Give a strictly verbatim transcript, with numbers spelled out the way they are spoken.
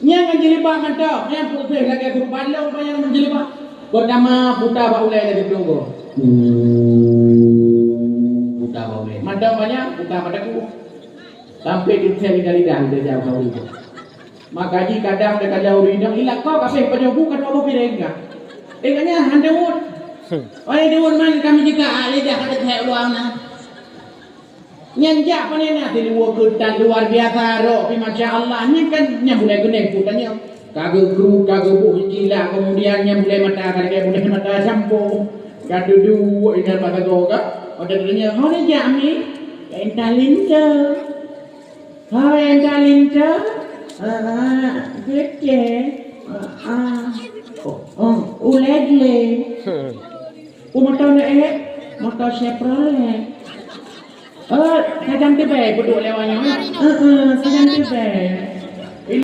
Nyang ngon jilbab mantong, nyang putih lagèe kurban lôn, nyang ngon jilbab. Peurtama puta bak ulèe lagèe tunggu. Puta bak ulèe. Mantong banyak, puta bak takue. Sampai teuthèe lidah-lidah, lidah jauh-jauh. Maka jih kadang teuka jauh rinong, ilak kok kaseh panyoe bu ka dua boh piréng ka. Eh, katanya hana wot. Oi, deuwot man kami jika ah, lidah ka teuthèe luang na. Nyan jak pane na tiluwa keutan luar biasa rok pi masya Allah. Nyan kan nyan bulai keuneng pu tanya. Ka geukru, ka geuboh gila, kemudian nyan bulai mata ka lagèe bulai mata sampo. Ka duduek inan mata go ka. Pada dunia, "Hana jak mi?" Entalin ke? Hai, entalin ke? Ah, gede. Ah, ah. Oh, oh, uleg le. Oh, motor na eh? Motor Chevrolet. Oh, sajan tibé peuduek lewat nyoe. Heeh, sajan tibé.